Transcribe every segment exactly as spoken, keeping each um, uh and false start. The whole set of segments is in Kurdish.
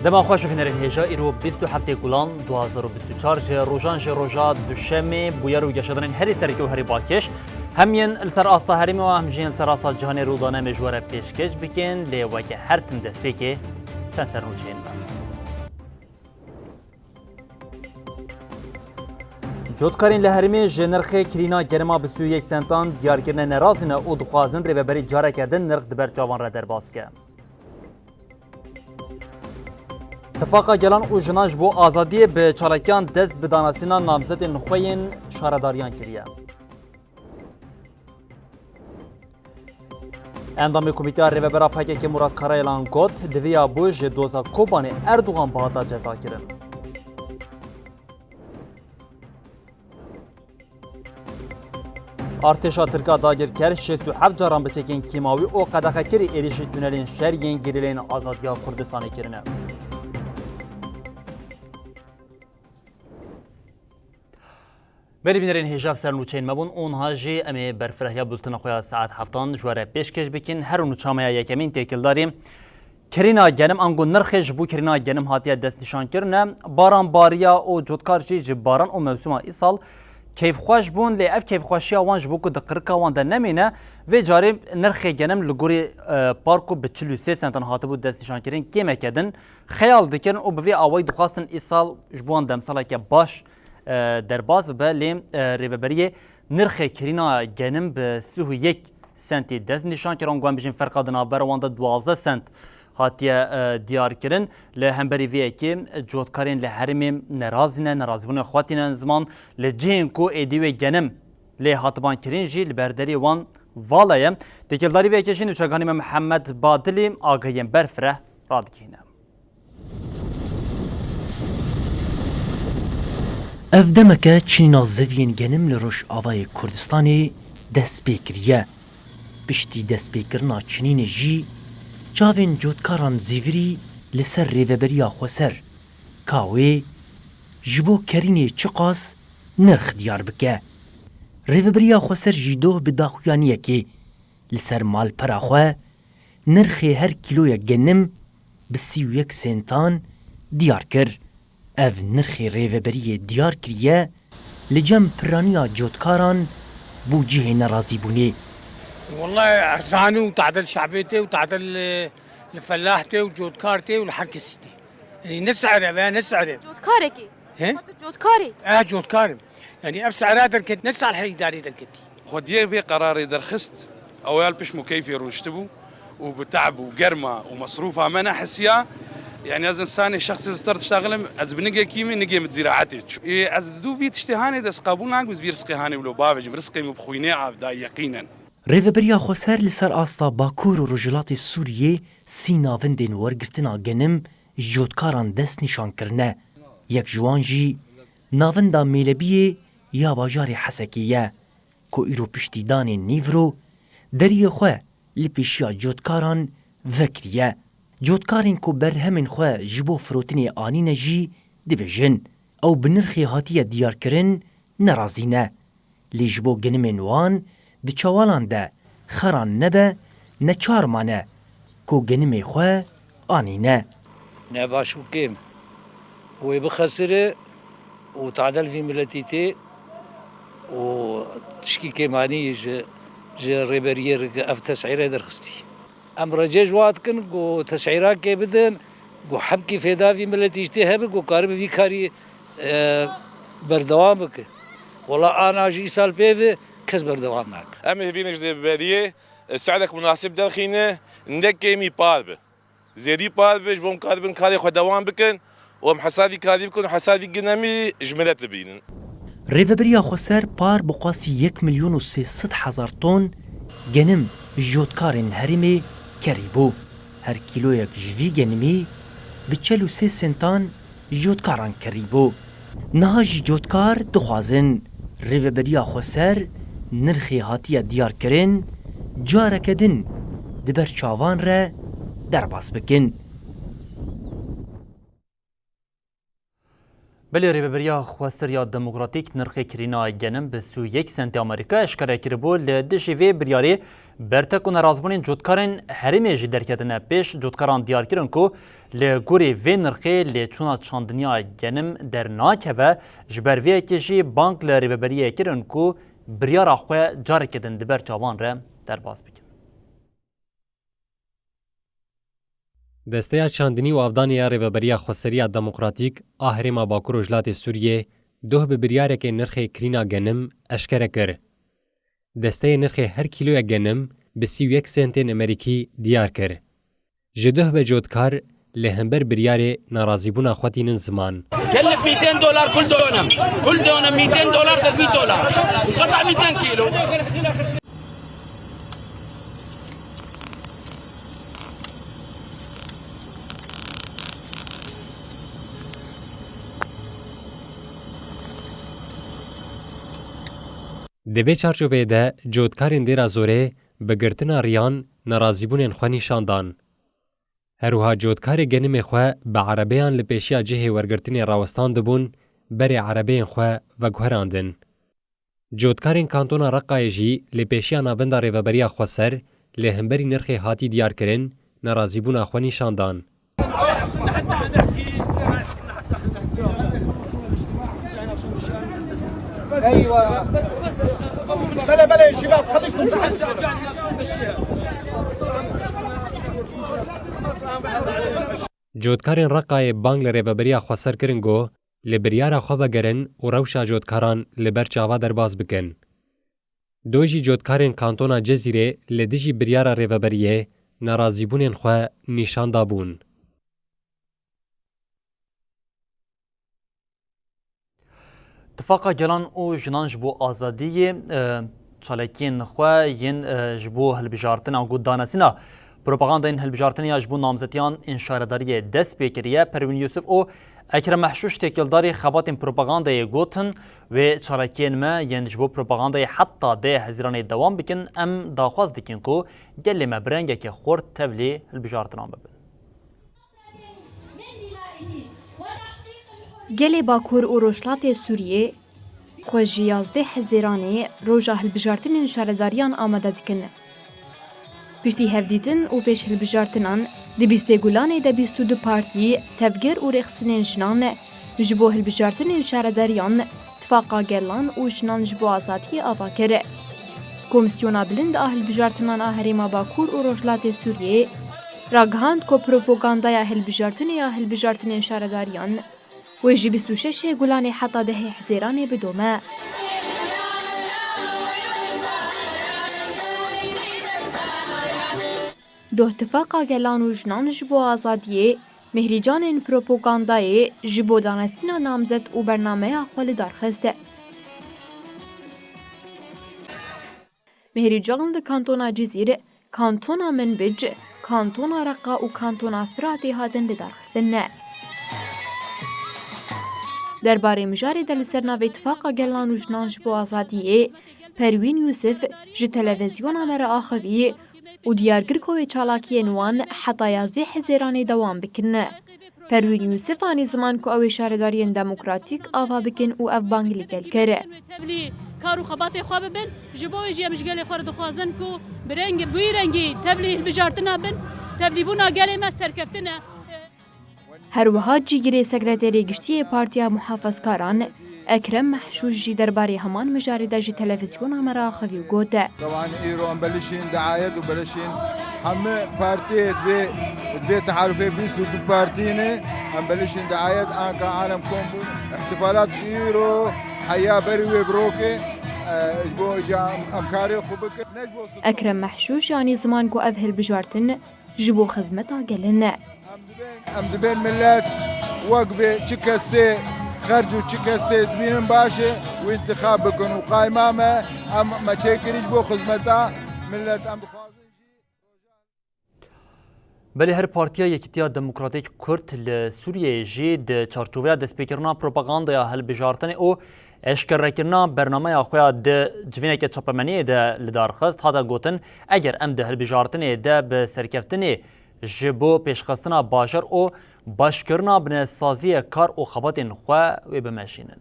Dema xweş, bibînerên hêja, îro bîst û heftê Gulan du hazar û bîst û çar ji rojan ji roja Duşemê bûyer û geşedanên herî sereke û herî balkêş, hem yên li ser asta herêmê û hem jî yên li ser asta cihanê rûdane em ê ji we re pêşkêş bikin, lê weke her tim destpêkê çend sernûçeyên me. Cotkarên li herêmê ji nirxê kirîna genima bi sî û yek sentan diyar kirine nerazî ne û dixwazin rêveberî careke din nirx di ber çavan re derbas bike. Tifaqa Gelan û Jinan ji bo Azadiyê bi çalakiyan dest bi danasîna namzetên xwe yên şaredariyan kiriye. Endamê Komîteya Rêvebera P K K Murat Karayelan got, Divê ya bû ji doza Kobanê Erdogan bihata cezakirin. Artêşa Tirk a dagirker şêst û heft caran bi çekên kîmawî û qedexekirî êrîşî tunelên şer yên gerîleyên Azadiya Kurdistanê kirine. Belê bînerên hêja, ev sernûçeyên me bûn û niha jî em ê berfirehiya bultena xwe ya saet heftan ji we re pêşkêş bikin. Her nûça me ya yekemîn têkildarî kirîna genim ango nirxê ji bo kirîna genim hatiye destnîşankirine. Baranbariya û cotkar jî ji baran û mewsima îsal keyfxweş bûn, lê ev keyfxweşiya wan ji bo ku di qirika wan de nemîne, vê carê nirxê genim li gorî, e, parko bi çil û sê sentan hatibû destnîşankirin kêmeke din. Xeyal dikirin û bi vê awayî dixwastin îsal ji bo wan demsaleke baş, e, derbas bibe, lê, e, rêveberiyê nirxê kirîna genim bi sî û yek sentî dest nîşan kir, ango em bijîn ferqa di navbera wan de duwazdeh sent hatiye, e, diyar kirin. Li hemberî vê yekê cotkarên li herêmê nerazî ne, nerazîbûna xwe tînin ziman. Li cihên ku êdî wê genim lê hatiban kirin jî li ber derê wan vala ye. Têkildarî vê yekê jî nûçeganî me Mihemed Badilî agahiyên berfireh radigihîne. Ev demeke çinîna zeviyên genim li Rojavayê Kurdistanê dest pê kiriye. Piştî destpêkirina çinînê jî çavên cotkaran zîvirî li ser Rêveberiya Xweser, ka wê ji bo kerînê çiqas nirx diyar bike. Rêveberiya Xweser jî doh bi daxuyaniyekê li ser malpera xwe nirxê her kîloyek genim bi sî û yek sentan diyar kir. Ev nirxê rêveberiyê diyar kiriye li cem piraniya cotkaran bo cihê nerazîbûnê. والله ارزان û tade li şabê tê û tade li, li felah tê û cotkar tê û li her kesî tê. Yani ne sehre be, ne sehre. Cotkarekî? He? Cotkarê? Eh, cotkarim. Yani ev sehra derket, ne salhê îdarê derketî. Xwediyê vê qerarê derxist, ew ya li pişt mukeyfê rûniştibû û bi te'b û germa û mesrûfa me nehisiya. Yani ez insanê şexsê zûter diştaxilim, ez bi nigekî me, nigê min di zîraetê diçû. Ê, ez dû vî tiştê hanê dest qebûl nakim, ez vî rizqê hanê wilo bavêjim, rizqê min bi xwînê av da yeqînen. Rêveberiya Xweser li ser asta Bakur û Rojhilatê Sûriyê sî navendên wergirtina genim ji cotkaran dest nîşan kirine. Yek ji wan jî navenda Mêlebiyê ya bajarê Hesekê ye, ku îro piştî danê nîvro deriyê xwe li pêşiya cotkaran vekiriye. Cotkarên ku berhemên xwe ji bo firotinê anîne jî dibêjin, ew bi nirxê hatiye diyarkirin nerazî ne. Lê ji bo genimên wan di çawalan de xeran nebe, neçar mane ku genimê xwe anîne. Ne baş û kêm. Wê bixesire û tadel vî miletî tê û tişkî kêmanî ji, ji rêberiyê re ev tesîre derxistî. Em recê ji wan dikin ku tesîrakê bidin, ku hemkî fêda vî miletî ji tê hebe ku karibe vî karî, e, berdewam bike. Wela ana jî îsal pê ve kes berdewam nake. Em ê hêvî ne ji rêberiyê, e, se'dek munasib derxîne, ne kêmî par be. Zêdî par be, ji bo em karibin karê xwe dewam bikin û em hesabî karî bikin û hesabî ginemî ji milet bibînin. Rêveberiya Xweser par bi qasî yek milyon û sê sed hezar ton genim ji cotkarên herêmê kerîbû. Her kîloyek ji vî genimî bi çel û sê sentan ji cotkaran kerîbû. Niha jî cotkar dixwazin Rêveberiya Xweser nirxê hatiye diyarkirin careke din di ber çavan re derbas bikin. Belê Rêveberiya Xweser ya Demokratîk nirxê kirîna genim bi sî û yek sentê Amerîka eşkere kiribû, li dijî vê biryarê bertek û nerazbûnên cotkarên herêmê jî derketine pêş. Cotkaran diyar kirin ku li gorî vê nirxê lêçûna çandiniya genim dernakeve, ji ber vê yekê jî bang li rêveberiyê kirin ku biryara xwe careke din di ber çavan re derbas bikin. Desteya Çandinî û Avdanê ya Rêveberiya Xweserî ya Demokratîk a Herêma Bakur Rojhilatê Sûriyê doh bi biryarekê nirxê kirîna genim eşkere kir. Desteyê nirxê her kîloya genim bi sî û yek sentên Amerîkî diyar kir. Ji doh ve cotkar li hember biryarê nerazîbûna xwe tînin ziman. كلف ميتين دولار كل دونم، كل دونم ميتين دولار، ثلاثمية دولار، قطع ميتين كيلو. Di vê çarçoveyê de cotkarên Dêra Zorê bi girtina riyan nerazîbûnên xwe nîşan dan. Her wiha cotkarê genimê xwe bi erebeyan li pêşiya cihê wergirtinê rawestandibûn, berê erebeyên xwe veguherandin. Cotkarên Kantona Reqayê jî li pêşiya Navenda Rêveberiya Xweser li hemberî nirxê hatî diyarkirin, nerazîbûna xwe nîşan dan. Cotkarên Reqayê bang li Rêveberiya Xweser kirin ku li biryara xwe vegerin û rewşa cotkaran li ber çava derbas bikin. Do jî cotkarên Kantona Cizîrê li dijî biryara Rêveberiyê nerazîbûnên xwe nîşan dabûn. Tifaqa Gelan û Jinan ji bo Azadiyê, e, çalakiyên xwe yên, e, ji bo hilbijartina ku danesîna propagandayên hilbijartinê ya ji bo namzetiyan ên şaredariyê dest pê kiriye. Perwîn Yûsif û Ekrem Mehşûş têkildarî xebatên propagandayê gotin, wê çalakiyên me yên ji bo propagandayê heta deh Hezîranê dewam bikin. Em daxwaz dikin ku gelê me bi rengekî xurt tevlî hilbijartinan bibin. Gelê Bakur û Rojhilatê Sûriyê xwe ji yazdeh Hezîranê roja hilbijartinên şaredariyan amade dikin. Piştî hevdîtin û pêş hilbijartinan, di bîstê Gulanê de bîst û du partî, tevger û rêxistinên jinan ji bo hilbijartinên şaredariyan Tifaqa Gelan û Jinan ji bo Azadiyê ava kir. Komîsyona Bilind a Hilbijartinan a Herêma Bakur û Rojhilatê Sûriyê ragihand ku propagandaya hilbijartinê ya hilbijartinên şaredariyan wê ji bîst û şeş Gulanê heta dehê Hezîranê bidome. Doh Tifaqa Gelan û Jinan ji bo Azadiyê mêhrîcanên propagandayê ji bo danesîna namzet û bernameya xwe li dar xist. Mêhrîcan li Kantona Cizîr, Kantona Minbic, Kantona Reqa û Kantona Firatê hatin lidarxistin. Derbarê mijarê de li ser navê Tifaqa Gelan û Jinan ji bo Azadiyê, Perwîn Yûsif ji televîzyona me re axivî û diyar kir ku wê çalakiyên wan heta yazdeh Hezîranê dewam bikin. Perwîn Yûsif anî ziman ku ew ê şaredariyên demokratîk ava bikin û ev bang li gel kir. Tevlî kar û xebatê xwe bibin, ji bo wê jî em ji gelê xwe re dixwazin ku bi reng, bi wî rengî tevlî hilbijartina bin, tevlîbûna gelê me serkeftin e. Her wiha cîgirê Sekreterê Giştî yê Partiya Muhafazkaran, Ekrem Mehşûş jî derbarê heman mijarê de ji televîzyona me re axivî û got. Tewan îro em belişîn diayet û belişîn hemî partiyê divê, divê teharufê bîst û du partiyê ne, em belişîn diayet anka alem kom bû. Îhtifalat îro heya berî wê birokê, e, ji bo jî em, em karê xwe bikin. Ne ji bo Ekrem Mehşûş anî ziman ku ev hilbijartin ji bo xizmeta gelê ne. Em dibên, em dibên millet wek bê çi kesê xerc û çi kesê dibînin baş e, wî întixab bikin û qayma me, em, me çêkirî ji bo xizmeta millet. Em dixwazin jî Belê her Partiya Yekîtiya Demokratîk Kurd li Sûriyeyê jî di çarçoveya destpêkirina propagandaya hilbijartinê û eşkerekirina bernameya xwe ya di civîneke çapemeniyê de li dar xist, hate gotin, eger em di hilbijartinê de bi serkeftinê ji bo pêşxistina bajar û Başkirina binesaziyê kar û xebatên xwe wê bimeşînin.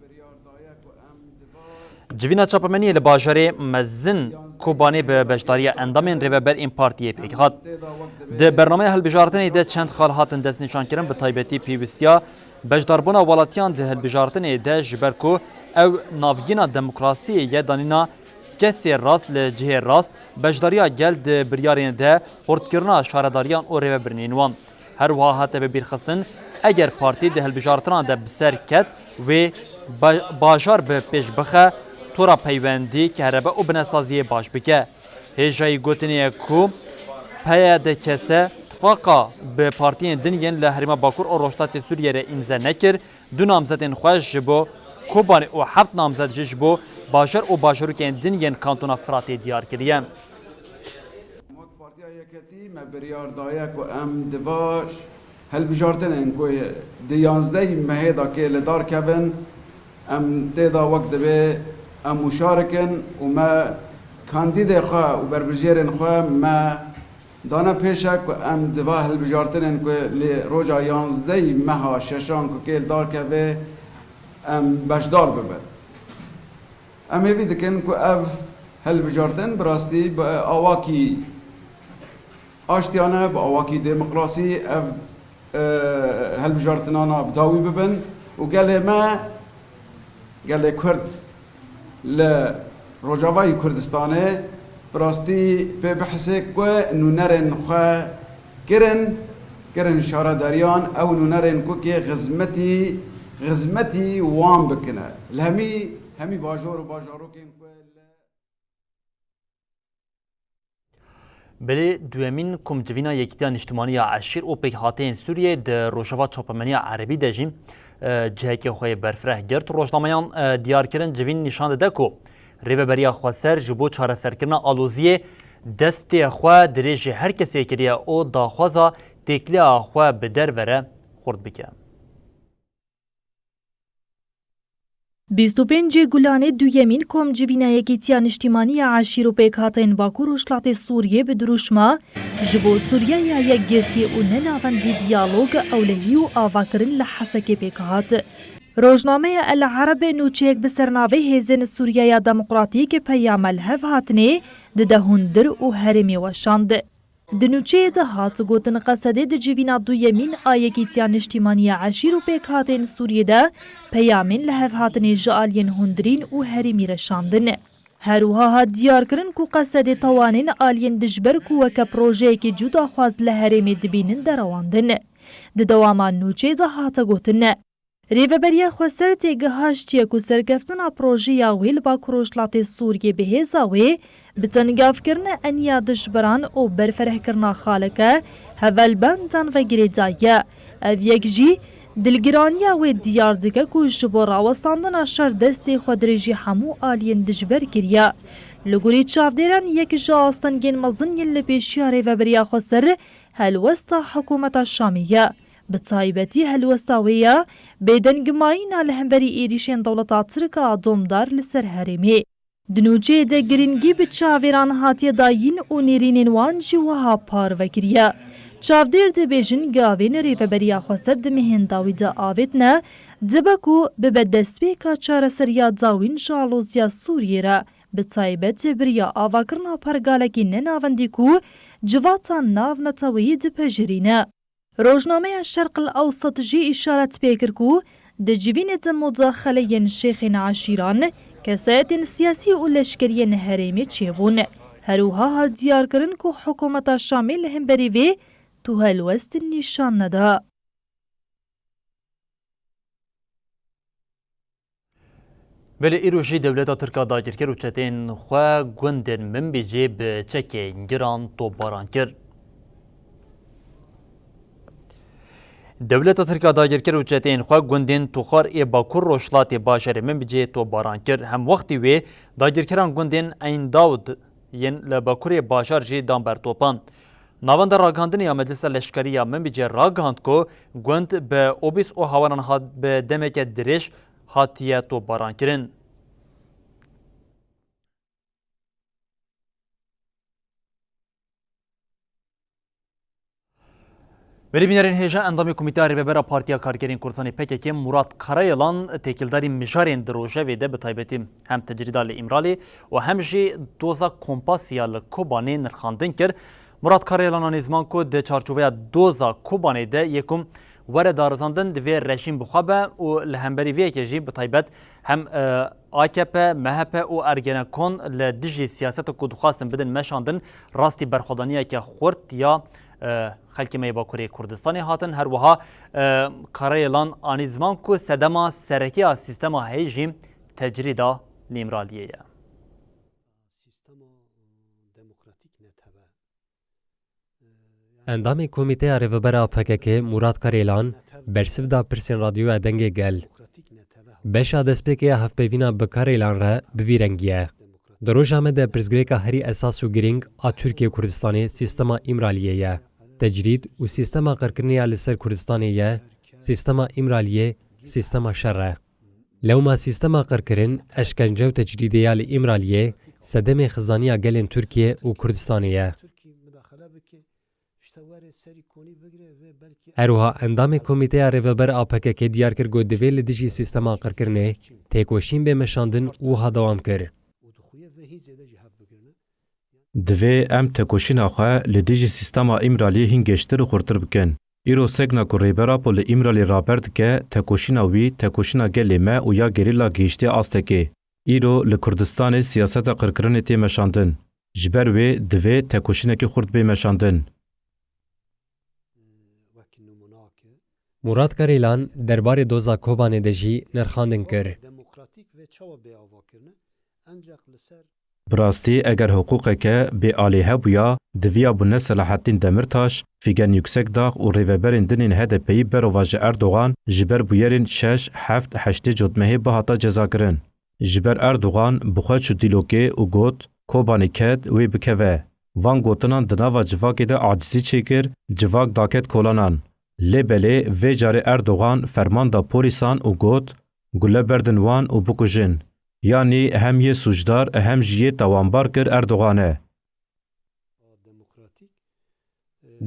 Civîna çapemeniyê li bajarê mezin Kobanê bi beşdariya endamên rêveberên partiyê pêk hat. Di bernameya hilbijartinê de çend xal hatin destnîşankirin, bi taybetî pêwîstiya beşdarbûna welatiyan di hilbijartinê de, ji ber ku ew navgîna demokrasiyê ye, danîna kesê rast li cihê rast, beşdariya gel di biryarên de, xurtkirina şaredariyan û rêvebirnên wan. Her wiha hate bibîrxistin, eger partî di hilbijartinan de bi ser ket, wê ba-, bajar bi pêş bixe, tora peywendî, kehrebe û binesaziyê baş bike. Hêjayî gotinê ye ku P Y D K S tifaqa bi partiyên din yên li Herêma Bakur û Rojhilatê Sûriyê re îmze nekir, du namzetên xwe ji bo Kobanê û heft namzet jî ji bo bajar û bajarokên din yên Kantona Firatê diyar kiriye. Partiya Yeketî me biryar daye ku em di va hilbijartinên ku di yanzdehî mehê de kê li dar kevin, em tê de wek divê em muşarikin û me kandîdê xwe û berbijêrên xwe me dane pêşe ku em di va hilbijartinên ku li roja yanzdehî meha şeşan ku kê li dar keve em beşdar bibin. Em hêvî dikin ku ev hilbijartin bi rastî bi awakî aştiyane, bi awakî demokrasî ev, e, hilbijartinana bi dawî bibin û gelê me, gelê Kurd li Rojavayî Kurdistanê bi rastî pê bihise ku nûnerên xwe kirin, kirin şaredariyan, ew nûnerên ku kê xizmetî, xizmetî wan bikine. Li hemî, hemî bajor û bajarokên ku li Belê duyemîn komcivîna Yekîtiya Niştimanî ya Eşîr û Pêkhateyên Sûriyê di Rojava Çapemeniya Erebî de jî, e, cihekê xwe yê berfireh girt. Rojnameyan, e, diyar kirin, civîn nîşan dide ku Rêveberiya Xweser ji bo çareserkirina aloziyê destê xwe dirêjî her kesê kiriye û daxwaza têkiliya xwe bi derve re xurt bike. Bîst û pêncê Gulanê duyemîn komcivîna Yekîtiya Niştimanî ya Eşîr û Pêkhateyên Bakur Rojhilatê Sûriyê bi dirûşma Ji bo Sûriyeya Yekgirtî û Nenavendî diyalog, ewlehî û avakirin li Hesekê pêk hat. Rojnameya El Ereb nûçeyek bi sernavê Hêzên Sûriyeya Demokratîk peyama li hev hatinê dide hundir û herêmê weşand. Di nûçeyê de hat gotin, Qesedê di civîna duyemîn a Yekîtiya Niştîmanî ya Eşîr û Pêkhateyên Sûriyê de peyamên lihevhatinê ji aliyên hundirîn û herêmî re şandin. Her wiha hat diyarkirin ku Qesedê tawanên aliyên dijber ku weke projeyekê cû daxwaz li herêmê dibînin derewandin. Di dewama nûçeyê de hate gotin, Rêveberiya Xweser têgihaştiye ku serkeftina projeya wê li Bakur Rojhilatê Sûriyê bi hêza wê bi tengavkirina eniya dijberan û berfirehkirina xaleke hevalbendan ve girêdaye. Ev yek jî dilgiraniya wê diyar dike ku ji bo rawestandina şer destê xwe dirêjî hemû aliyên dijber kiriye. Li gorî çavdêran yek ji astengên mezin yên li pêşiya Rêveberiya Xweser helwesta hikûmeta Şamê ye. Bi taybetî helwesta wê ye bêdengmayîna li hemberî êrîşên dewleta Tirk a domdar li ser herêmê. Di nûçeyê de girîngî bi çavêran hatiye dayîn û nêrînên wan jî wiha parve kiriye. Çavdêr dibêjin, gavên Rêveberiya Xweser di mehên dawî de avêtine, dibe ku bibe destpêka çareseriya dawîn ji aloziya Sûriyê re, bi taybet bi riya avakirina pergalekî nenavendî ku civata navneteweyî dipejirîne. Rojnameya Şerq el Ewsat jî îşaret pê kir ku di civînê de mudaxeleyên şêxên eşîran, kesayetên siyasî û leşkeriyên herêmê çêbûn. Her wiha hat diyarkirin ku hikûmeta Şamê li hemberî vê tu helwest nîşan neda. Belê îro jî dewleta Tirk a dagirker û çeteyên xwe gundên Minbicê bi çekên giran topbaran kir. Dewleta Tirk a dagirker û çeteyên xwe gundên Toxar ê Bakur Rojhilatê bajarê Minbicê topbaran kir. Hemwextî wê dagirkeran gundên Eyn Dawd yên li Bakurê bajar jî dan ber topan. Navenda ragihandinê ya Meclisa Leşkerî ya Minbicê ragihand ku gund bi obîs û hawanan hat bi demeke dirêj hatiye topbarankirin. Berî bînerên hêja, endamê Komîteya Rêvebera Partiya Karkerên Kurdistanê P K K Murat Karayelan têkildarî mijarên di rojevê de bi taybetî hem tecrîda li Îmralê û hem jî doza kompasî ya li Kobanê nirxandin kir. Murat Karayelan anî ziman ku di çarçoveya doza Kobanê de yê ku were darizandin divê rejîm bi xwe be û li hemberî vê yekê jî bi taybet hem, e, A K P, M H P û Ergenekon li dijî siyaseta ku dixwastin bidin meşandin rastî berxwedaniyeke xurt ya, e, xelkê me yê Bakurê Kurdistanê hatin. Her wiha, e, Karayelan anî ziman ku sedema sereke ya sîstema heyî jî tecrîda li Îmraliyê ye. Sîstema demokratîk netewe. Endamê Komîteya Rêvebera P K K Murat Karêlan bersiv da pirsên Radyoya Dengê Gel. Beşa destpêkê ya hevpeyvîna bi Karêlan re bi vî rengî ye. Di roja me de pirsgirêka herî esas û girîng a Tirkiye Kurdistanê sîstema Îmraliyê ye. Tecrîd û sîstema qirkirinê ya li ser Kurdistanê ye, sîstema Îmraliyê sîstema şer e. Lewma sîstema qirkirin, eşkence û tecrîdê ya li Îmraliyê sedemê xizaniya gelên Tirkiye û Kurdistanê ye. Her wiha endamê Komîteya Rêveber a P K K diyar kir ku divê li dijî sîstema qirkirinê têkoşîn bê meşandin û wiha dewam kir. Divê em tekoşîna xwe li dijî sîstema Îmraliyê hîn gêştir û xurtir bikin. Îro sekna ku Rêber Apo li Îmraliyê raber dike, tekoşîna wî, tekoşîna gelê me û ya gerîla gihiştiye astekê. Îro li Kurdistanê siyaseta qirkirinê tê meşandin. Ji ber wê divê tekoşînekî xurt bê meşandin. Murat Karêlan derbarê doza Kobanê de jî nirxandin kir. Bi rastî, eger hiqûqeke bê alî hebûya, diviya bû ne Selahattîn Demirtaş, Figen Yüksekdağ û rêveberên din ên H D P'yî berova ji Erdogan ji ber bûyerên şeş, heft, heştê cotmehê bihata cezakirin. Ji ber Erdogan bi xwe çû Dîlokê û got, Kobanê ket, wê bikeve. Van gotinan di nava civakê de acizî çêkir, civak daket kolanan. Lê belê vê carê Erdogan ferman da polîsan û got, gule berdin wan û bikujin. Yanî hem yê sûcdar hem jî yê tawanbar kir Erdogan e.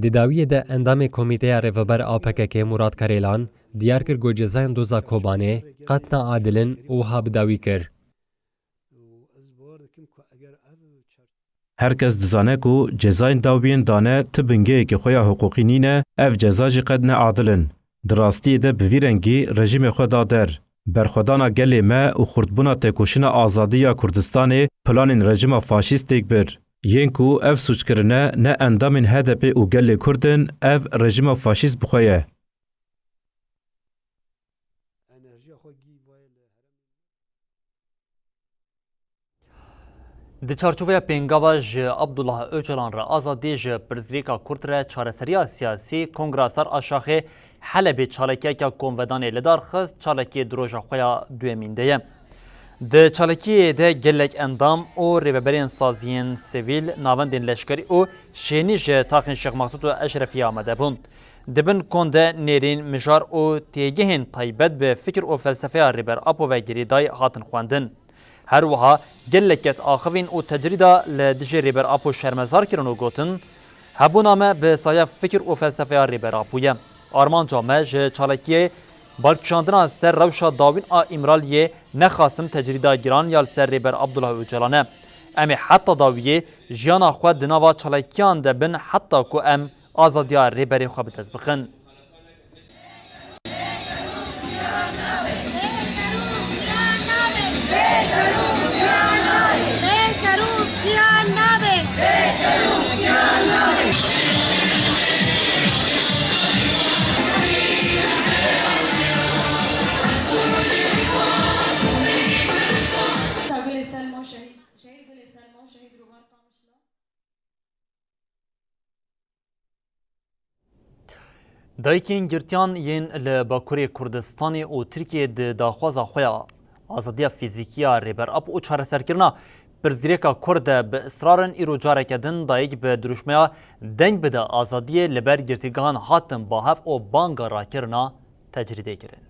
Di dawiyê de endamê Komîteya Rêveber a P K K Murat Karêlan diyar kir ku cezayên doza Kobanê qet ne adil in û wiha bi dawî kir. Her kes dizane ku cezayên dawiyên dane ti bingeheke xwe ya hiqûqî nîne, ev ceza jî qet ne adil in. Di rastiyê de bi vî rengî rejîmê xwe da der. Berxwedana gelê me û xurtbûna têkoşîna azadî ya Kurdistanê planên rejîma faşîst têk bir. Yên ku ev sûc kirine ne endamên H D P û gelê Kurd in, ev rejîma faşîst bi xwe ye. Di çarçoveya pêngava ji Abdullah Ocalan re azadî, ji pirsgirêka Kurd re çareseriya siyasî, Kongra Sar a Şaxê Helebê çalakiyeke komvedanê li dar xist, çalakiyê di roja xwe ya duyemîn de ye. Di çalakiyê de gelek endam û rêveberên saziyên sivîl, navendên leşkerî û şênî ji taxên Şêx Maqsûd û Eşrefiyê amade bûn. Di bin konde nêrîn, mijar û têgehên taybet bi fikir û felsefeya Rêber Apo ve girêdayî hatin xwendin. Her wiha gelek kes axivîn û tecrîda li dijî Rêber Apo şermezar kirin û gotin, hebûna me bi saya fikir û felsefeya Rêber Apo ye. Armanca me ji çalakiyê balkişandina ser rewşa dawîn a Îmraliyê ne xasim tecrîda giran ya li ser Rêber Abdullah Ocalan e. Em ê heta dawiyê jiyana xwe di nava çalakiyan de bin heta ku em azadiya rêberê xwe bi dest bixin. Dayikên girtiyan yên li Bakurê Kurdistanê û Tirkiyê di daxwaza xwe ya azadiya fîzîkî ya Rêber Apo û çareserkirina pirsgirêka Kurd de bi israr in, îro careke din dayik bi dirûşmeya Deng bide azadiyê li ber girtîgehan hatin ba hev û banga rakirina tecrîdê kirin.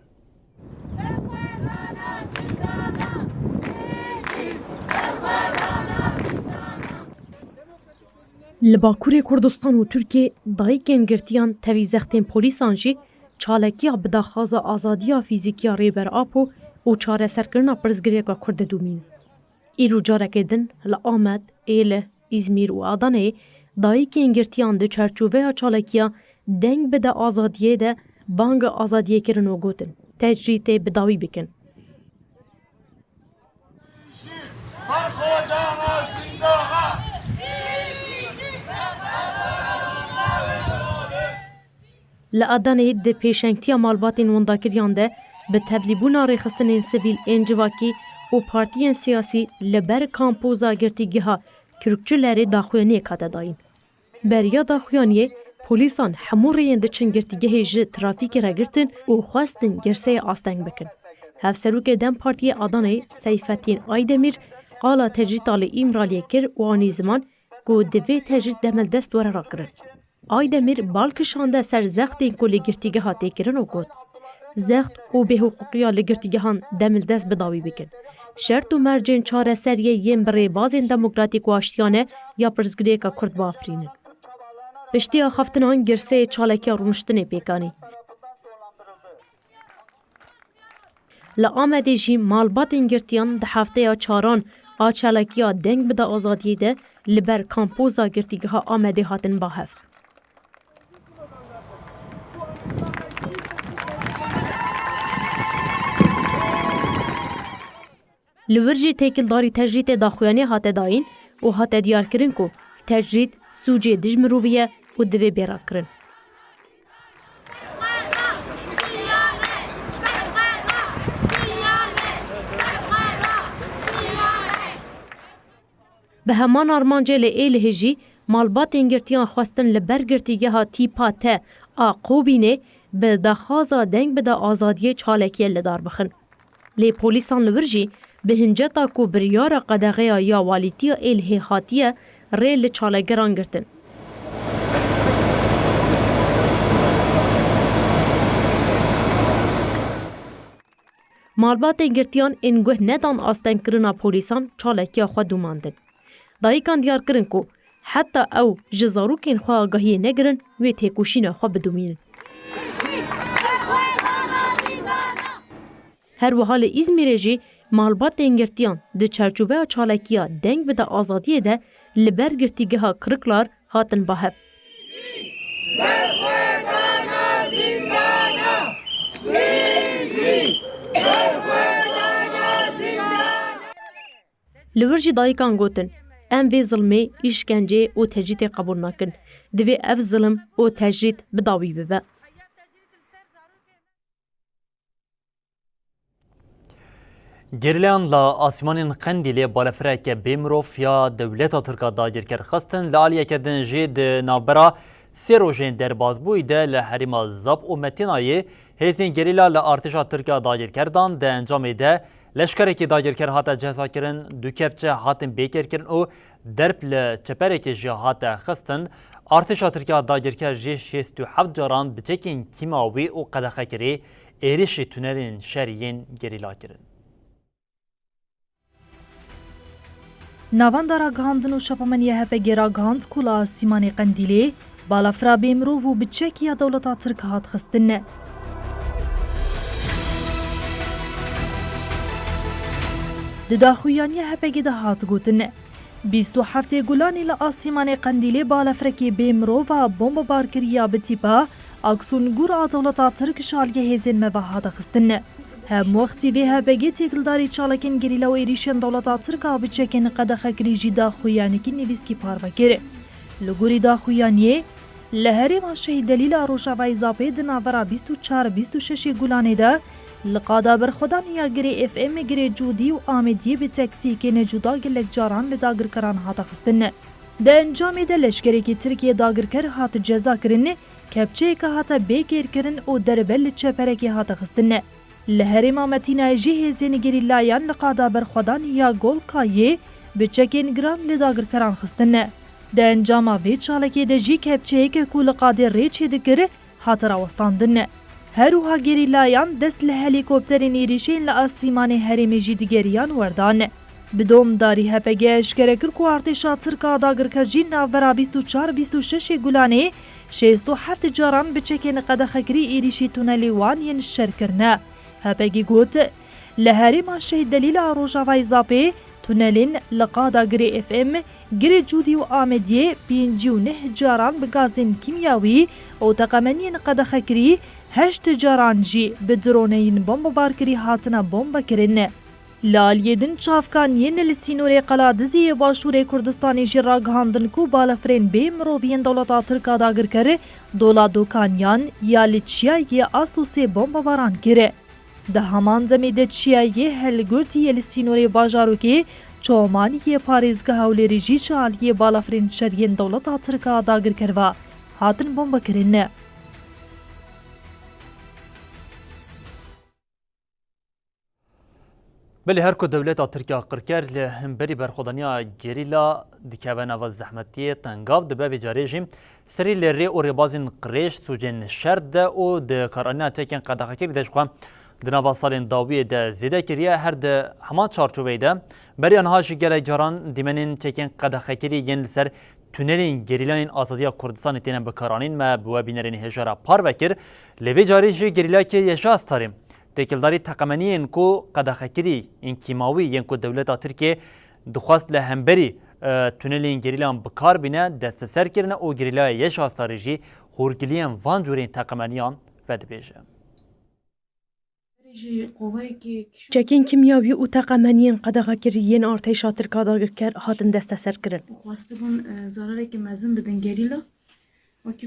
Li Bakurê Kurdistan û Tirkiyê dayikên girtiyan tevî zextên polîsan jî çalekiya bi daxwaza azadiya fîzîkî ya Rêber Apo û çareserkirina pirsgirêka Kurd didomînin. Îro careke din li Amed, Êlih, Îzmîr û Adaneyê dayikên girtiyan di çarçoveya çalekiya Deng bide azadiyê de bang azadiyê kirin û gotin, tecrîd tê bi dawî bikin. Li Adanê di pêşengtiya malbatên windakiriyan de bi tevlîbûna rêxistinên sivîl ên civakî û partiyên siyasî li ber kampoza girtîgeha Kürkçülerê daxuyaniyek hate dayîn. Beriya daxuyaniyê, polîsan hemû rêyên diçin girtîgehê ji trafîkê re girtin û xwestin girseyê asteng bikin. Hevserokê DEM Partiyê Adanê Seyfettin Aydemir qala tecrîta li Îmraliyê kir û anî ziman ku divê tecrîd demildest were rakirin. Aydemir bal kişande ser zextên ku li girtîgeha tê kirin û got, zext û bêhiqûqiya li girtîgehan demildest bi dawî bikin. Şert û mercên çareseriyê yên bi rêbazên demokratîk û aştiyane ya pirsgirêka Kurd biafirînin. Piştî axaftinan girseyê çalekiya rûniştinê pêk anî. Li Amedê jî malbatên girtiyan di hefteya çaran a çalekiya Deng bide azadiyê de li ber kampoza girtîgeha Amedê hatin ba hev. Li wir jî têkildarî tecrîdê daxuyaniyê hate dayîn û hate diyarkirin ku tecrîd sûcê dij mirovî ye û divê bê rakirin. Bi heman armancê li Êlihê jî malbatên girtiyan xwestin li ber girtîgeha tîpa T a Qobînê bi daxwaza Deng bide azadiyê çalekiye li dar bixin. Lê polîsan li wir jî bi hinceta ku biryara qedexeya ya walîtiya Êlihê hatiye rê li çalakgeran girtin. Malbatên girtiyan ên guh nedan astengkirina polîsan çalekiya xwe domandin. Dayikan diyar kirin ku heta ew ji zarokên xwe agahiyê negirin, wê têkoşîna xwe bidomînin. Her wiha li Îzmîrê jî malbatên girtiyan di çarçoveya çalekiya Deng bide azadiyê de li ber girtîgeha Kiriklar hatin ba hev. Li wir jî dayikan gotin, em vê zilmê, îşkencê û tecrîdê qebûl nakin. Divê ev zilm û tecrîd bi dawî bibe. Gerîlayan li asîmanên Qendîlê balefireke bê mirov ya dewleta Tirk a dagirker xistin, li aliyeke din jî di navbera sê rojên derbazbûyî de li herêma Zap û Metînayê hêzên gerîla li artêşa Tirk a dagirker dan. Di encamê de leşkerekî dagirker hate cezakirin, du kepçe hatin bêkêrkirin û derb li çeperekê jî hate xistin. Artêşa Tirk a dagirker jî şêst û heft caran bi çekên kîmawî û qedexekirî êrişî tunelên şerî yên gerîla kirin. Navenda ragihandin û çapemeniyê H P G ragihand ku li asîmanê Qendîlê balafira bê mirov û bi çekî ya dewleta Tirk hat xistin. Di daxuyaniyê H P G de hat gotin, bîst û heftê Gulanê li asîmanê Qendîlê balafirekî bê mirov a bombebar kiriya bi tîpa Aksun Gur a dewleta Tirk ji aliyê hêzên me ve hate xistin. Hemwextî vê H P G têkildarî çalakên gerîla û êrîşên dewleta Tirk a bi çekên qedexekirî jî daxuyanekî nivîskî parve kir. Li gorî daxuyaniyê, li herêma Şehîd Delîl a Rojavayê Zapê di navbera bîst û çar bîst û şeşê Gulanê de li qada berxwedaniya girê F M, girê Cûdî û Amêdiyê bi tektîkên cuda gelek caran li dagirkeran hate xistin. Di encamê de leşkerekî Tirkiyê dagirker hat cezakirin, kepçeyeke hate bêkêrkirin û derbe li çeperekê hate xistin. Li herêma Metînayê jî hêzên gerîlayan li qada berxwedaniya Golkayê bi çekên giran li dagirkeran xistin. Di encama vê çalakê de jî kepçeyeke ku li qadê rê çêdikir, hate rawestandin. Her wiha gerîlayan dest li helîkopterên êrîşên li asîmanê herêmê jî digeriyan werdan. Bi domdarî H P G eşkere kir ku artêşa Tirk a dagirker jî navbera bîst û çar bîst û şeş ê Gulanê şêst û heft caran bi çekên qedexekirî êrîşî tunelê wan yên şer kirine. H P G got, li herêma Şehîd Delîl a Rojavayê Zapê tunelên li qada Girê F M, Girê Cûdî û Amediyê pêncî û neh caran bi gazên kîmyawî û teqemeniyên qedexekirî, heşt caran jî bi droneyên bombebarkirî hatine bombekirin. Li aliyê din çavkaniyên li sînorê Qeladizê yê Başûrê Kurdistanê jî ragihandin ku balafirên bê mirovî yên dewleta Tirk a dagirker dola dokaniyan ya li çiyayê Asûsê bombebaran kir. Di heman demê de çiyayê Helgurtî yê li sînorê bajarokê Çomanî yê parêzgeha Hewlêrê jî ji aliyê balafirên şer yên dewleta Tirk a dagirker ve hatin bombekirin. Belê her ku dewleta Tirk a qirker li hemberî berxwedaniya gerîla dikeve nava zehmetiyê, tengav dibe, vê carê jî serî li rê û rêbazên qirêj sûcên şer dide û di karanîna çekên qedexekirî de ji xwe di nava salên dawiyê de zêde kiriye. Her di heman çarçoveyê de beriya niha jî gelek caran dîmenên çekên qedexekirî yên li ser tunelên gerîlayên Azadiya Kurdistanê têne bikaranîn. Me bi we bînerên hêja re parve kir. Lê vê carê jî gerîlayekî Yeşa Starê têkildarî teqemeniyên ku qedexekirî yên kîmawî yên ku dewleta Tirkiyê dixwest li hemberî, e, tunelên gerîlayan bi kar bîne, desteser kirine û gerîlaya Yeşa Starê jî hûrgiliyên van cûrên teqemeniyan vedibêje. Çekên kîmyawî û teqemeniyên qedexekirî yên artêşa Tirk a dagirker hatin desteserkirin. Xwestibûn, e, zararekî mezin bidin gerîla.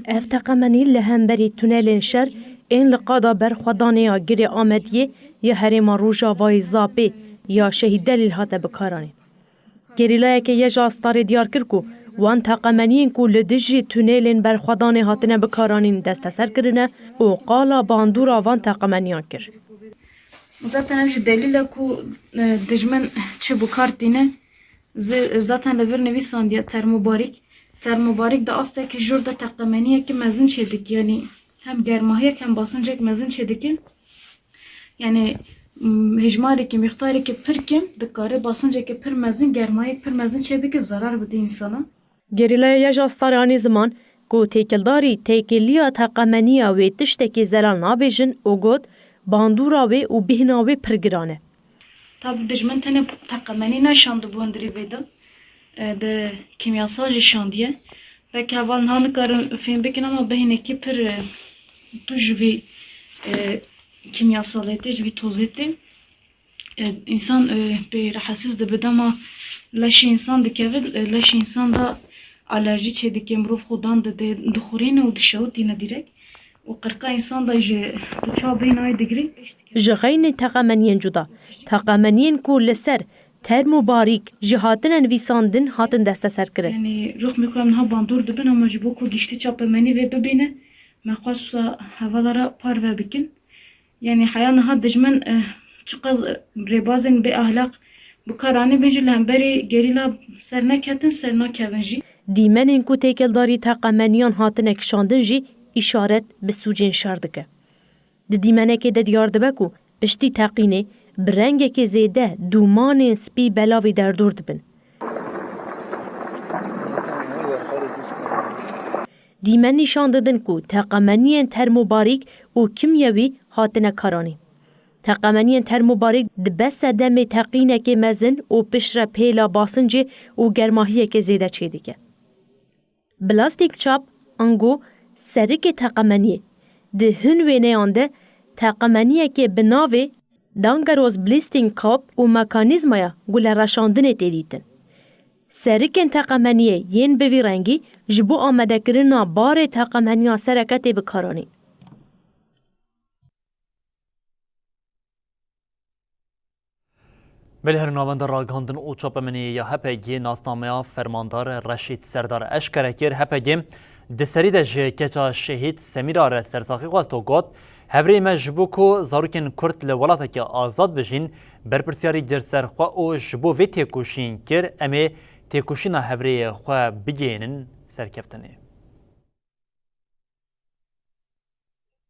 Ev teqemenî li hemberî tunelên şer ên li qada berxwedanê ya Girê Amediyê ya herêma Rojavayê Zapê ya Şehîd Delîl hate bikaranîn. Gerîlayeke Yeşa Starê diyar kir ku wan teqemeniyên ku li dijî tunelên berxwedanê hatine bikaranîn desteser kirine û qala bandora van teqemeniyan kir. Zaten ev jî delîl e ku, e, dijmin çi bi kar tîne. Zi-, zaten li vir nivîsandiye termobarîk. Termobarîk di astekî jûr de teqemeniyekî mezin çêdike. Yanî hem germahiyek hem basincek mezin çêdike. Yanî, m, hejmarekî, mîqdarekî pir kêm dikare basincekî pir mezin, germahiyek pir mezin çêbike, zarar bide însana. Gerîlaya Yeşa Starê anî ziman ku têkildarî têkiliya teqemeniya wê tiştekî zelal nabêjin û got, bandora wê û bêhna wê pir giran e. Tabî dijmin tenê teqemenî neşandibû hundirî vê de, e, di kîmyasal jî şandiye. Belkî heval niha nikarin fêm bikin ama bêhnekî pir, e, tu ji vî, e, kîmyasalê tê, ji vî tozê tê. E, însan, e, pê rehetsiz dibe, dema leşê însan dikeve, e, leşê însan de alerjî çêdike, mirov xwedan dide, dixurîne û dişewitîne dîrek. Û qirqa însan de ji tu çawa bêhnayê digirî. Ji xeynê teqemeniyên cuda, teqemeniyên ku li ser termobarîk jî hatine nivîsandin hatin desteserkirin. Yanî rixmê xwe em niha bandor dibin ama ji bo ku giştî çapemenî vê bibîne, me xwest wisa hevala re parve bikin. Yanî heya niha dijmin, eh, çiqas, eh, rêbazên bê ahlaq bi kar anîbin jî li hemberî gerîla ser neketin, ser nakevin jî. Dîmenên ku têkildarî teqemeniyan hatine kişandin jî îşaret bi sûcên şer dike. Di dîmenekê de diyar dibe ku piştî teqînê bi rengekê zêde dûmanên spî belavî derdor dibin. Dîmen nîşan didin ku teqemeniyên termobarîk û kimyewî hatine karanîn. Teqemeniyên termobarîk dibe sedemê teqînekê mezin û piştre pêla basincê û germahiyekê zêde çêdike. Blastîk çap, ango serikê teqemeniyê. Di hin wêneyan de teqemeniyekê bi navê Dangeros Blasting Cup û mekanîzmaya gulereşandinê tê dîtin. Serikên teqemeniyê yên bi vî rengî ji bo amadekirina barê teqemeniya sereke tê bikaranîn. Belê her navenda ragihandin û çapemeniyê ya H P G nasnameya fermandar Reşîd Serdar eşkere kir. H P G di serî de ji keça şehîd Semîra re sersaxî xwest û got, hevrêyê me ji bo ku zarokên Kurd li welateke azad bijîn, berpirsiyarî gir ser xwe û ji bo vê têkoşîn kir, em ê têkoşîna hevrêyê xwe bigihînin serkeftinê.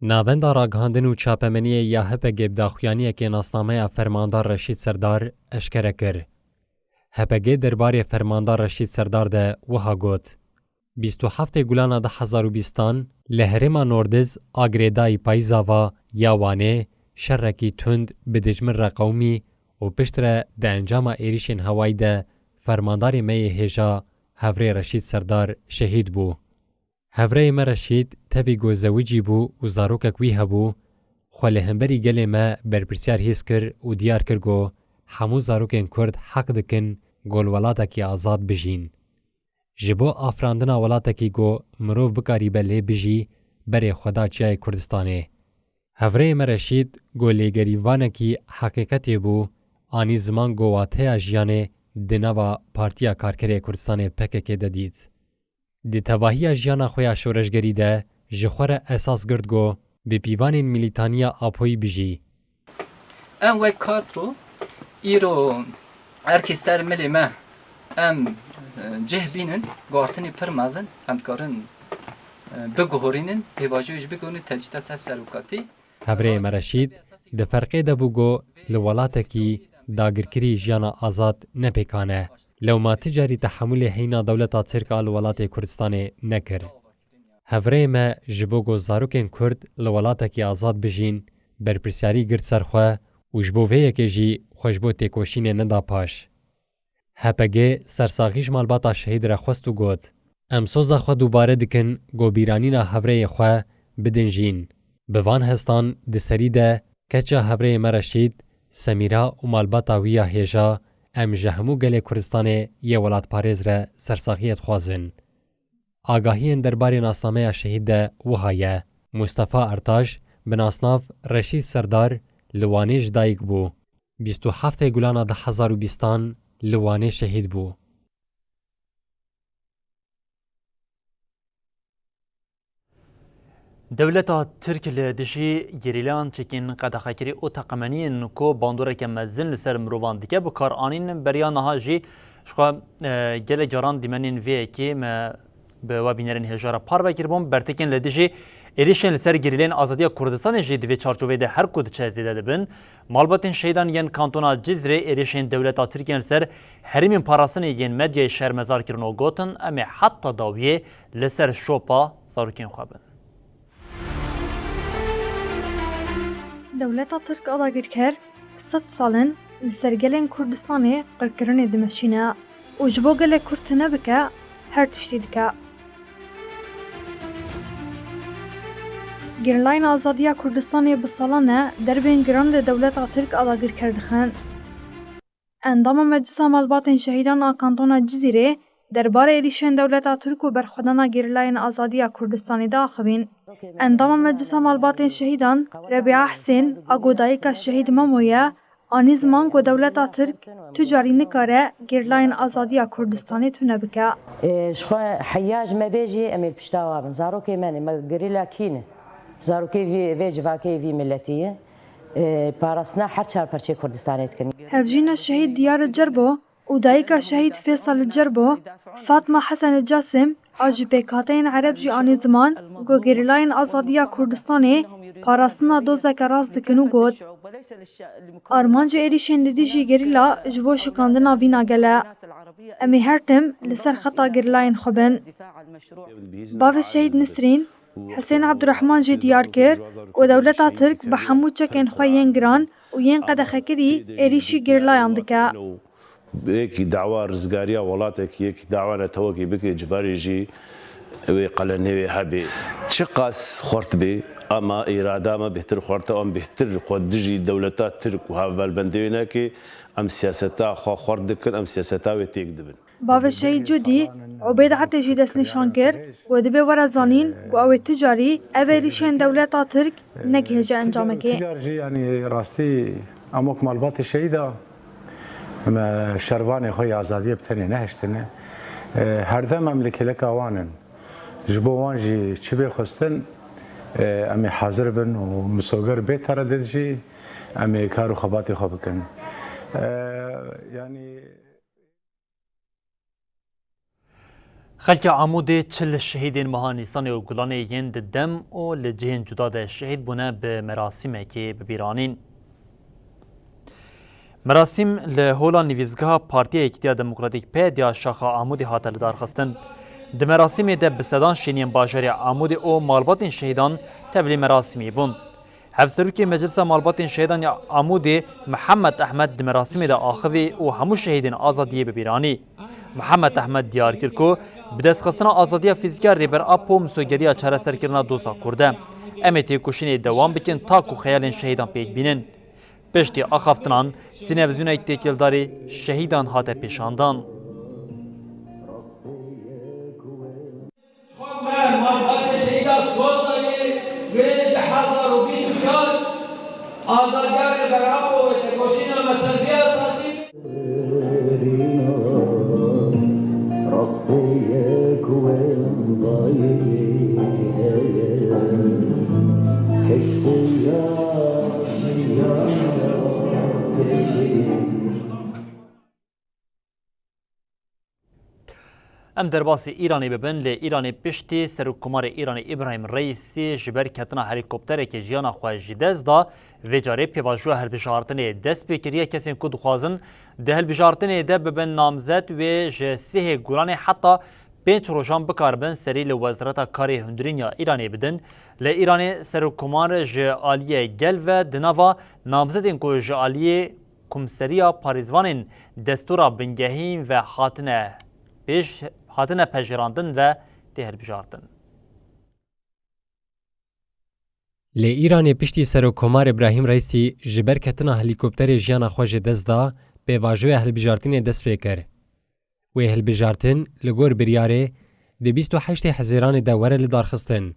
Navenda Ragihandin û Çapemeniyê ya H P G bi daxuyaniyekê nasnameya Fermandar Reşîd Serdar eşkere kir. H P G derbarê Fermandar Reşîd Serdar de wiha got, Bîst û heftê Gulana du hezar û bîstan li herêma Nordiz a girêdayî Payîzava ya Wanê şerekî tund bi dijmin re qewimî û piştre di encama êrîşên hewayî de fermandarê me yê hêja Hevrê Reşîd Serdar şehîd bû. Hevreyê me Reşîd tevî ku zewicî bû û zarokek wî hebû, xwe li hemberî gelê me berpirsiyar hîs kir û diyar kir ku hemû zarokên Kurd heq dikin ku li welatekî azad bijîn. Ji bo afirandina welatekî ku mirov bikarîbe lê bijî, berê xwe da çiyayê Kurdistanê. Hevreyê me Reşîd ku lêgerîvanekî heqîqetê bû, anî ziman ku wateya jiyanê di nava Partiya Karkerê Kurdistanê P K K de dît. Di tevahiya jiyana xwe ya şoreşgerî de ji xwe re esas girt ku bi pîvanên mîlîtaniya Apoyî bijî. Em wek kadro îro erkê ser milê me em, e, cih bînin, guhartinê pir mezin, em dikarin, e, biguhorînin, pêvajoyê jî biguhorînin, tecrîta ser serokatî. Hevrêyê me Reşîd di ferqê de bû ku li welatekî dagirkirî jiyana azad ne pêkan e. Lewma ti carî tehemûlê heyna dewleta Tirk a li welatê Kurdistanê nekir. Hevrêyê me ji bo ku zarokên Kurd li welatekî azad bijîn, berpirsyarî girt ser xwe û ji bo vê yekê jî xwe ji bo têkoşînê neda paş. H P G sersaxî ji malbata şehîd re xwest û got, Em soza xwe dubare dikin ku bîranîna hevrêyê xwe bidin jîn. Bi van hestan di serî de keça hevrêyê me Reşîd, Semîra û malbata wî ya hêja, em ji hemû gelê Kurdistanê yê welatparêz re sersaxiyê dixwazin. Agahiyên derbarê nasnameya şehîd de wiha ye, Mustafa Ertaj, bi nasnav Reşîd Serdar, li Wanê ji dayik bû. Bîst û heftê Gulana du hezar û bîstan li Wanê şehîd bû. Dewleta Tirk li dijî gerîlayan çekên qedexekirî û teqemeniyên ku bandoreke mezin li ser mirovan dike bi kar anîn, beriya niha jî ji xwe, e, gelek caran dîmenên vê yekê me bi we bînerên hêja re parve kiribûn. Bertekên li dijî êrîşên li ser gerîleyên azadiya Kurdistanê jî di vê çarçoveyê de her ku diçe zêde dibin. Malbatên şehîdan yên kantona Cizîrê êrîşên dewleta Tirk yên li ser herêmên parastinê yên medyayê şermezar kirin û gotin, Em ê heta dawiyê li ser şopa zarokên xwe bin. Dewleta Tirk a dagirker sed sal in li ser gelên Kurdistanê qirkirinê dimeşîne û ji bo gelê Kurd tune bike, her tiştî dike. Gerîlayên Azadiya Kurdistanê bi salan e derbên giran li dewleta Tirk a dagirker dixin. Endama Meclisa Malbatên Şehîdan a Kantona Cizîrê derbarê êrîşên dewleta Tirk û berxwedana gerîlayên azadiya Kurdistanê diaxivîn. Endama Meclisa Malbatên Şehîdan Rebîa Hesên a ku dayika şehîd Memo ye, anî ziman ku dewleta Tirk tu carî nikare gerîlayên azadiya Kurdistanê tune bike. Ê, ji xwe heya ji me bê jî em ê li pişta wa bin. Zarokê me ne, me gerîla kî ne? Zarokê vî, vê civakê vî miletî ye. Ê, parastina her çar perçê Kurdistanê dikin. Hevjîna şehîd Diyar Cerbo û dayika şehîd Fêsal Cerbo, Fatma Hesen Casim, a ji pêkhateyên Ereb jî anî ziman ku gerîlayên azadiya Kurdistanê parastina dozeke rast dikin û got, Armancê êrîşên li dijî gerîla ji bo şikandina vîna gel e. Em ê her tim li ser xeta gerîlayên xwe bin. Bavê şehîd Nisrîn, Husên Ebdurehman jî diyar kir ku dewleta Tirk bi hemû çekên xwe yên giran û yên qedexekirî êrîşî gerîlayan dike. Yekî dawa rizgariya welatekî, yekî dawa netewekî bike, ji barî jî wê qelenê wê hebê. Çiqas xurt bê, ama îrada me bêhtir xurt e, em bêhtir xwe dijî dewleta Tirk û hevbalbendê wê neke, em siyaseta xwe xurt dikin, em siyaseta wê têk dibin. Bavê Şehîd Cudî, Ubêd Etê jî destnîşan kir ku dibe were zanîn ku ew ê tu carî ev êrîşên dewleta Tirk negihêje encamekê. Ti car jî, yanî rastî em wek malbatê şehîda me şervanê xwe ya azadiyê bi tenê nehiştine. E, herdem em li kêleka wan in. Ji bo wan jî çi bê xwestin, e, em ê hazir bin û misoger bê teredid jî em ê kar û xebatê xwe bikin. E, yanî Xelkê Amûdê çil şehîdên meha Nîsanê û Gulanê yên di dem û li cihên cuda de şehîd bûne bi merasîmekê bi bîr anîn. Merasîm li Hola Nivîsgeha Partiya Yekîtiya Demokratîk P D ya Şaxa Amûdê hate lidarxistin. Di merasîmê de bi sedan şêniyên bajarê Amûdê û malbatên şehîdan tevlî merasîmê bûn. Hevserokê Meclisa Malbatên Şehîdan ya Amûdê Mihemed Ehmed di merasîmê de axivî û hemû şehîdên azadiyê bi bîr anî. Mihemed Ehmed diyar kir ku bi destxistina azadiya fîzîk ya Rêber Apo misogeriya çareserkirina doza Kurd e. Em ê têkoşînê dewam bikin ta ku xeyalên şehîdan pêk bînin. Piştî axaftinan, sînevzûnek têkildarî şehîdan hate pêşandan. Ji xwe me malbatê şehîda soz dayê wê du hezar û bîst û çar azadiya Rêber Apo wê têkoşîna me ser vê esasî be. Rastê ye ku em dayê heye, keştê ya jiyan pêşî. Em derbasî Îranê bibin, lê Îranê piştî Serokkomarê Îranê Îbrahîm Reîsî ji ber ketina helîkopterekê jiyana xwe ji dest da, vê carê pêvajoya hilbijartinê dest pê kiriye. Kesên ku dixwazin di hilbijartinê de bibin namzet wê ji sihê Gulanê heta pênc rojan bikaribin serî li Wezareta Karê Hundirîn ya Îranê bidin. Li Îranê Serokkomar ji aliyê gel ve di nava namzetên ku ji aliyê Komseriya Parêzvanên Destûra Bingehîn ve hatine pêş, hatine pejirandin ve tê hilbijartin. Lê Îranê piştî Serokkomar Îbrahîm Reîsî ji ber ketina helîkopterê jiyana xwe ji dest da, pêvajoya hilbijartinê dest pê kir. Wê hilbijartin li gor biryarê di bîst û heştê Hezêranê de were lidarxistin.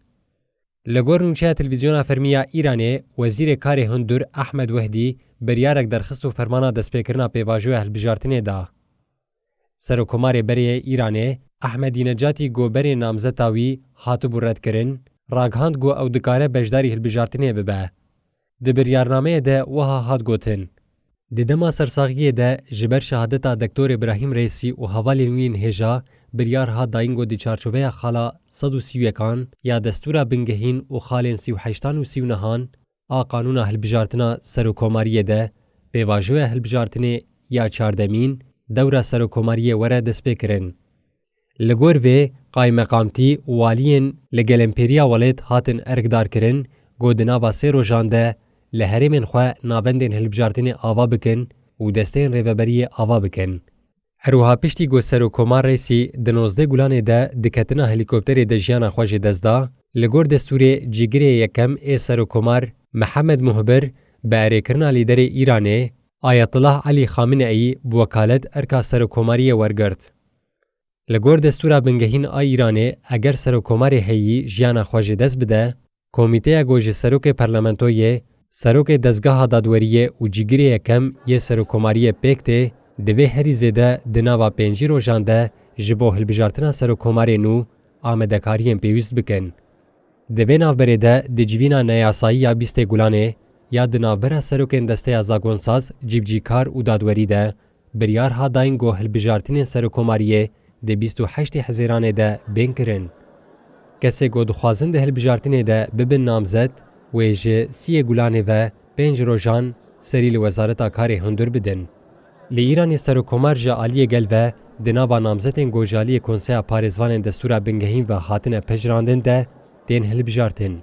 Li gor nûçeya televîzyona fermî ya Îranê, Wezîrê Karê Hundir Ahmed Wehdî biryarek derxist û fermana destpêkirina pêvajoya hilbijartinê da. Serokkomarê berê yê Îranê, Ahmedînecatî, ku berê namzeta wî hatibû redkirin, ragihand ku ew dikare beşdarî hilbijartinê bibe. Di biryarnameyê de wiha hat gotin, Di dema sersaxiyê de ji ber şehadeta Doktor Îbrahîm Reîsî û hevalên wî yên hêja biryar hat dayîn ku di çarçoveya xala sed û sî û yekan ya Destûra Bingehîn û xalên sî û heştan û sî û nehan a Qanûna Hilbijartina Serokkomariyê de pêvajoya hilbijartinê ya çardemîn dewra Serokkomariyê were destpêkirin. Li gor vê, qaymeqamtî û waliyên li gelempêriya welêt hatin erkdarkirin, ku di nava sê rojan de li herêmên xwe navendên hilbijartinê ava bikin û desteyên rêveberiyê ava bikin. Her wiha piştî ku Serokkomar Reîsî di nozdeh Gulanê de di ketina helîkopterê de jiyana xwe ji dest da, li gor destûrê cîgirê yekem ê Serokkomar Mihemed Muhbir bi erêkirina lîderê Îranê, Ayetullah Elî Xameneî bi wekalet erka Serokkomariyê wergirt. Li gor destûra bingehîn a Îranê, eger serokkomarê heyî jiyana xwe ji dest bide, komîteya ku ji serokê parlamentoyê, serokê dezgeha dadweriyê û cîgirê yekem yê serokkomariyê pêk tê, divê herî zêde di nava pêncî rojan de ji bo hilbijartina serokkomarê nû amadekariyên pêwîst bikin. Di vê navberê de di civîna neyasayî ya bîstê Gulanê ya di navbera serokên Desteya Zagonsaz, Cîbcîkar û Dadwerî de biryar hat dayîn ku hilbijartinên serokkomariyê di bîst û heştê Hezêranê de bên kirin. Kesê ku dixwazin di hilbijartinê de bibin namzet, wê ji siyê Gulanê ve pênc rojan serî li Wezareta Karê Hundir bidin. Li Îranê serokkomar ji aliyê gel ve di nava namzetên ku ji aliyê Konseya Parêzvanên Destûra Bingehîn ve hatine pejirandin de tên hilbijartin.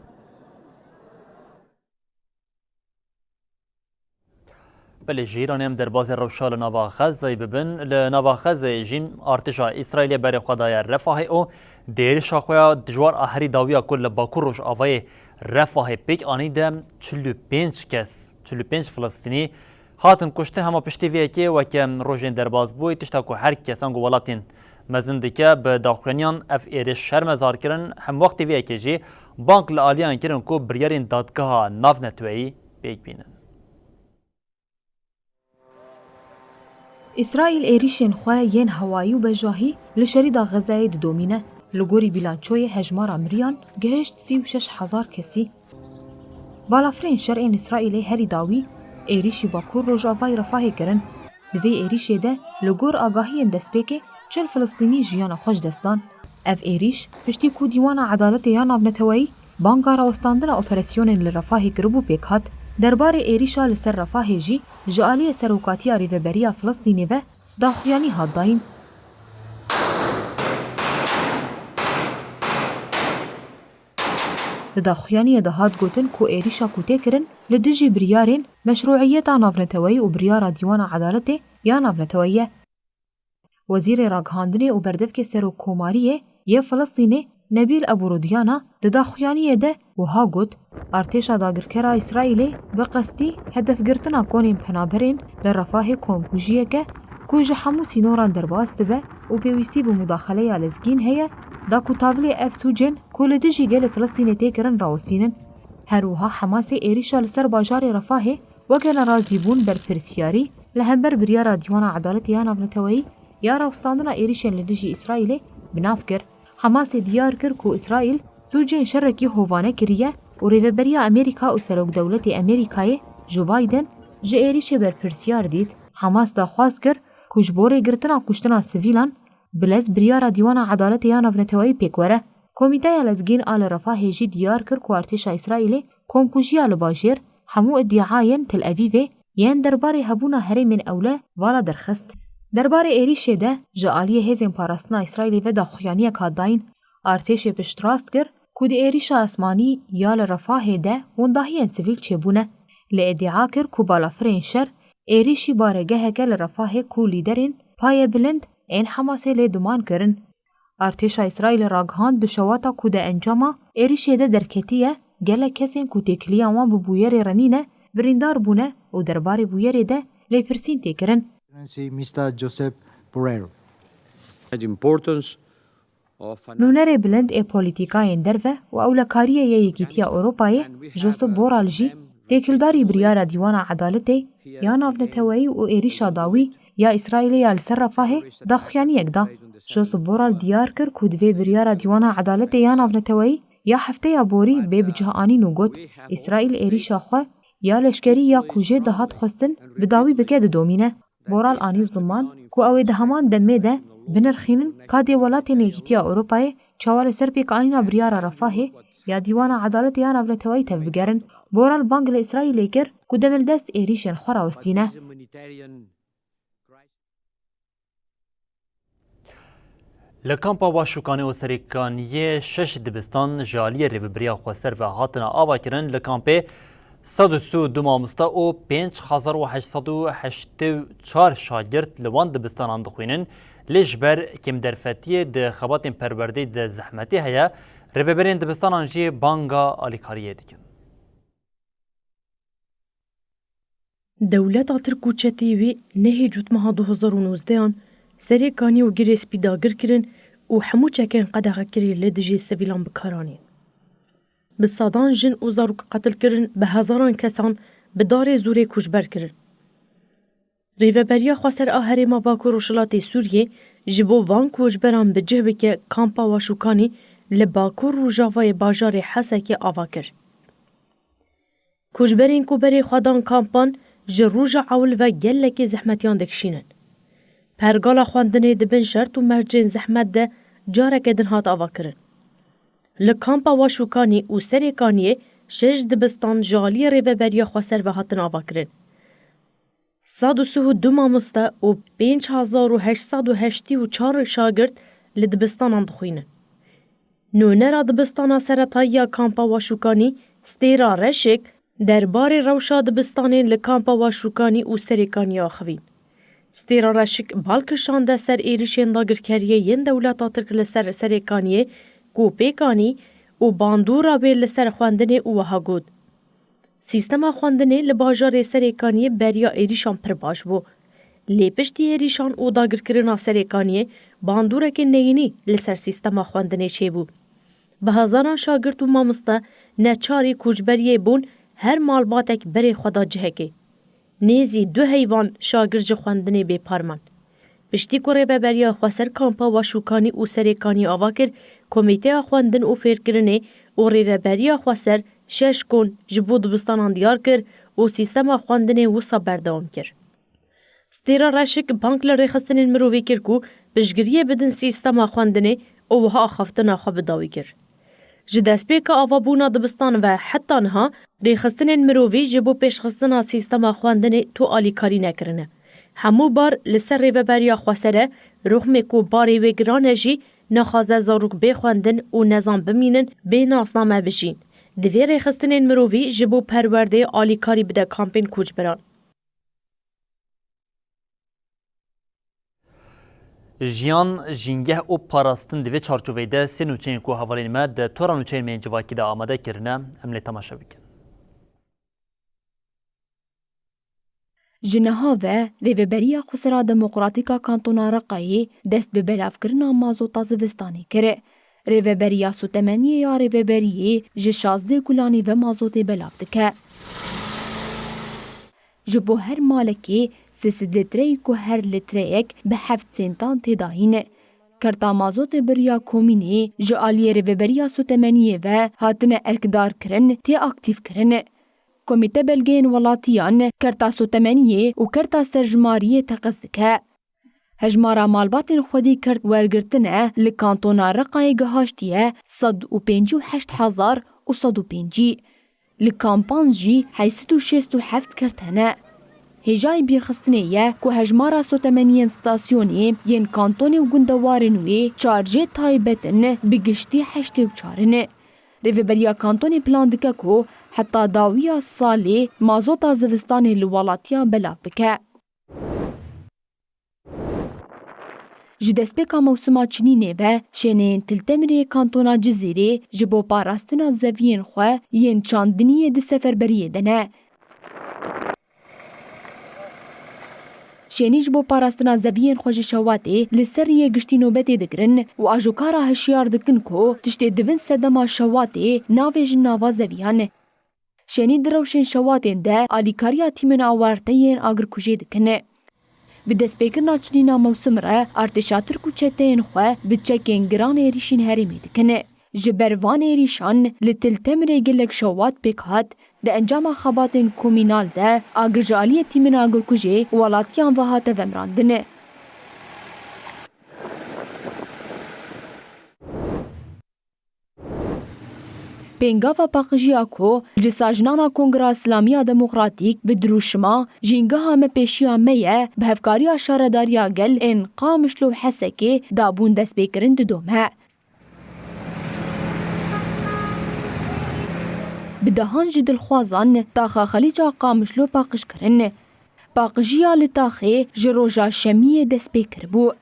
Belê ji Îranê em derbasî rewşa li nava Xezeyê bibin. Li nava Xezeyê jî artêşa Îsraîlê berê xwe daye Refahê û di êrişa xwe ya dijwar a herî dawiya ku li Bakur Rojavayê Refahê pêk anî de çil û pênc kes, çil û pênc Filistînî hatin kuştin. Hema piştî vê yekê weke rojên derbasbûyî, tişta ku her kes ango welatên mezin dike, bi daxuyaniyan ev êriş şermezar kirin. Hemwextê vê yekê jî bang li aliyan kirin ku biryarên dadgeha navneteweyî pêk bînin. Îsraîl êrîşên xwe yên hewayî û bejahî li şerîda Xezeyê didomîne. Li gorî bîlançoyê hejmara miriyan gihişt sî û şeş hezar kesî. Balafirên şer ên Îsraîlê herî dawî êrîşî Bakur Rojavayê Refahê kirin. Di vê êrîşê de li gor agahiyên destpêkê çil Filistînî jiyana xwe ji dest dan. Ev êrîş piştî ku Dîwana Edaletê ya Navneteweyî banga rawestandina operasyonên li Refahê kiribû pêk hat. Derbarê êrîşa li ser Refahê jî ji aliyê Serokatiya Rêveberiya Filistînê ve daxuyanî hat dayîn. Di daxuyaniyê de hat gotin ku êrîşa ku tê kirin li dijî biryarên meşrûiyeta navneteweyî û biryara Dîwana Edaletê ya navneteweyî ye. Wezîrê Ragihandinê û Berdevkê Serokkomariyê yê Filistînê Nebîl Ebû Rudiyana di daxuyaniyê de wiha got, Artêşa dagirkera Îsraîlê bi qestî hedefgirtina konên penaberên li Refahê komkujiyek e ku ji hemû sînoran derbas dibe û pêwîstî bi mudaxeleya lezgîn heye, da ku tavilê ev sûcên ku li dijî gelê Filistînê tê kirin rawestînin. Her wiha Hemasê êrîşa li ser bajarê Refahê weke nerazîbûn berpirsiyarî li hember biryara Dîwana Edaletê ya Navneteweyî ya rawestandina êrîşên li dijî Îsraîlê bi nav kir. Hemasê diyar kir ku Îsraîl sûcên şerekî hovane kiriye û Rêveberiya Amerîka û Serokdewletê Amerîkayê Joe Biden ji êrîşê berpirsiyar dît. Hemas daxwaz kir ku ji bo rêgirtina kuştina sivîlan bi lez biryara Dîwana Edaletê ya Navneteweyî pêk were. Komîteya Lezgîn a li Refahê jî diyar kir ku artêşa Îsraîlê komkujiya li bajêr hemû îdiayên Tel Evîvê yên derbarê hebûna herêmên ewle vala derxist. Derbarê êrîşê de ji aliyê hêzên parastina Îsraîlê ve daxuyaniyek hat dayîn. Artêşê piştrast kir ku di êrîşa esmanî ya li Refahê de wendahiyên sivîl çêbûne. Lê îdia kir ku balafirên şer êrîşî baregeheke li Refahê ku lîderên payebilind ên Hemasê lê duman kirin. Artêşa Îsraîlê ragihand di şewata ku di encama êrîşê de derketiye, gelek kesên ku têkiliya wan bi bûyerê re nîne, birîndar bûne û derbarê bûyerê de lêpirsîn tê kirin. Excellency Mister Josep Borrell. Importance of an Nûnerê bilind ê polîtîkayên derve û ewlekariyê yê Yekîtiya Ewropayê, Josep Borrell jî têkildarî biryara Dîwana Edaletê ya Navneteweyî û êrîşa dawî ya Îsraîlê ya li ser Refahê daxuyaniyek da. Josep Borrell diyar kir ku divê biryara Dîwana Edaletê ya Navneteweyî ya hefteya borî bê bicahanîn û got, Îsraîl êrîşa xwe ya leşkerî ya ku jê dihat xwestin bi dawî bike didomîne. Borrell anî ziman ku ew ê di heman demê de binirxînin ka dê welatên Yekîtiya Ewropayê çawa li ser pêkanîna biryara Refahê ya Dîwana Edaletê ya Navneteweyî tevbigerin. Borrell bang li Îsraîlê kir ku demildest êrîşên xwe rawestîne. Li kampa Waşûkanê û Serêkaniyê şeş dibistan ji aliyê Rêveberiya Xweser ve hatine avakirin. Li kampê sed û sî û du mamoste û pênc hezar û heşt sed û heştê û çar şagirt li wan dibistanan dixwînin. Lê ji ber kêmderfetiyê di xebatên perwerdeyê de zehmetî heye, rêveberên dibistanan jî banga alîkariyê dikin. Dewleta Tirk û çeteyê wê nehê Cotmeha du hezar û nozdehan Serêkanî û Girê Spî dagir kirin û hemû çekên qedexekirî li dijî sivîlan bi kar anîn. Bi sedan jin û zarok qetil kirin, bi hezaran kesan bi darê zorê koçber kirin. Rêveberiya Xweser a Herêma Bakur Rojhilatê Sûriyê ji bo van koçberan bi cih bike kampa Waşûkanî li Bakur Rojavayê bajarê Hesekê ava kir. Koçberên ku berê xwe dan kampan ji roja ewil ve gelekî zehmetiyan dikişînin. Pergala xwendinê di bin şert û mercên zehmet de careke din hat avakirin. Li kampa Waşûkanî û Serêkaniyê şeş dibistan ji aliyê Rêveberiya Xweser ve hatin avakirin. Sed û sî û du mamoste û pênc hezar û heşt sed û heştê û çar şagirt li dibistanan dixwînin. Nûnera dibistana seretayî ya kampa Waşûkanî Stêra Reşik derbarê rewşa dibistanên li kampa Waşûkanî û Serêkaniyê axivîn. Stêra Reşik bal kişande ser êrişên dagirkeriyê yên dewleta Tirk li ser Serêkaniyê ku pêk anî û bandora wê li ser xwendinê û wiha got, Sîstema xwendinê li bajarê Serêkaniyê beriya êrîşan pir baş bû. Lê piştî êrîşan û dagirkirina Serêkaniyê bandoreke neyînî li ser sîstema xwendinê çêbû. Bi hezaran şagirt û mamoste neçarî koçberiyê bûn, her malbatek berê xwe da cihekê. Nêzî du heyvan şagird ji xwendinê bêpar man. Piştî ku Rêveberiya Xweser kampa Waşûkanî û Serêkanî ava kir, Komîteya Xwendin û Fêrkirinê û Rêveberiya Xweser şeş kon ji bo dibistanan diyar kir û sîstema xwendinê wisa berdewam kir. Stêra Reşik bang li rêxistinên mirovî kir ku piştgiriyê bidin sîstema xwendinê û wiha axaftina xwe bi dawî kir. Ji destpêka avabûna dibistan ve heta niha Rêxistinên mirovî ji bo pêşxistina sîstema xwendinê tu alîkarî nekirine. Hemû bar li ser Rêveberiya Xweser e, rûxmê ku barê wê giran e jî naxwaze zarok bê xwendin û nezan bimînin bê nasname bijîn. Divê rêxistinên mirovî ji bo perwerdeyê alîkarî bide kampên koçberan. Jiyan, jîngeh û parastin di vê çarçoveyê de sê nûçeyên ku hevalên me di tora nûçeyên me yên civakî de amade kirine, em lê temaşe bikin. Ji niha ve Rêveberiya Xwesera Demokratîk a Kantona Reqayê dest bi belavkirina mazota zivistanê kir. Rêveberiya Sotemeniyê ya Rêveberiyê ji şazdeh Gulanê ve mazotê belav dike. Ji bo her malekê sê sed litreyê ku her litreyek bi heft sentan tê dayîn. Kerta mazotê bi riya komînê ji aliyê Rêveberiya Sotemeniyê ve hatine erkdarkirin, tê aktîfkirin. Komîte Belgeyên Welatiyan kerta sotemeniyê û kerta serjimariyê teqez dike. Hejmara malbatên xwedî kert wergirtine li kantona Reqayê gihaştiye sed û pêncî û heşt hezar û sed û pêncî. Li kampan jî heyşt sed û şêst û heft kert hene. Hêjayî bîrxistinê ye ku hejmara sotemeniyên stasyonê yên kantonê û gundewarên wê çar jê taybet in, bi giştî heştê û çar in. Rêveberiya kantonê plan dike ku heta dawiya salê mazota zivistanê li welatiya belav bike. Ji destpêka mewsima çinînê ve şêneyên Til Temirê kantona Cizîrê ji bo parastina zeviyên xwe yên çandiniyê di seferberiyê de ne. Şênî ji bo parastina zeviyên xwe ji şewatê li ser riyê giştî nobetê digirin û ajokara hişyar dikin ku tiştê di bin sedema şewatê navêjin nava zeviyan. Şênî di rewşên şewatên de alîkariya tîmên awarte yên agirkujê dikin. Bi destpêkirina çinîna mewsim re artêşa Tirk û çeteyên xwe bi çekên giran êrîşên herêmê dikin. Ji ber van êrîşan li Til Temirê gelek şewat pêk hat, di encama xebatên komînal de agir ji aliyê tîmên agirkujê welatiyan ve hate vemirandin. Pêngava paqijiya ku ji sajnana Kongra Îslamî ya Demokratîk bi dirûşima Jîngeha me pêşiya me ye, bi hevkariya şaredariya gel ên Qamişlo û Hesekê dabûn destpêkirin didome. Bi dehan ji dilxwazan taxa Xelîca Qamişlo paqij kirin. Paqijiya li taxê ji roja şemiyê dest pê kiribû.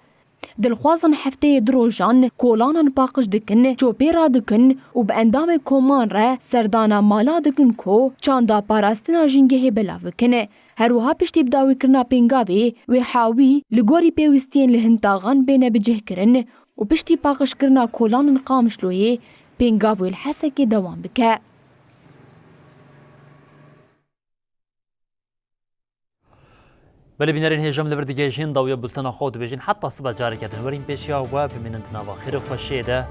Dilxwazan hefteyê du rojan kolanan paqij dikin, çopê radikin û bi endamê koman re serdana mala dikin ku çanda parastina jîngehê belav bikin. Her wiha piştî bidawîkirina pêngavê wê hawî li gorî pêwîstiyên li hin taxan bêne bicihkirin û piştî paqijkirina kolanên Qamişloyê pêngav wê li Hesekê dewam bike. Belê bînerên hêja, em li vir digihêjin dawiya bultena xwe û dibêjin heta sibe careke din werin pêşiya we, bimînin di nava xêr û xweşiyê de.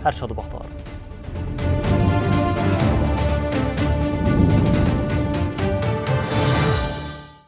Her şad û bextewar bin.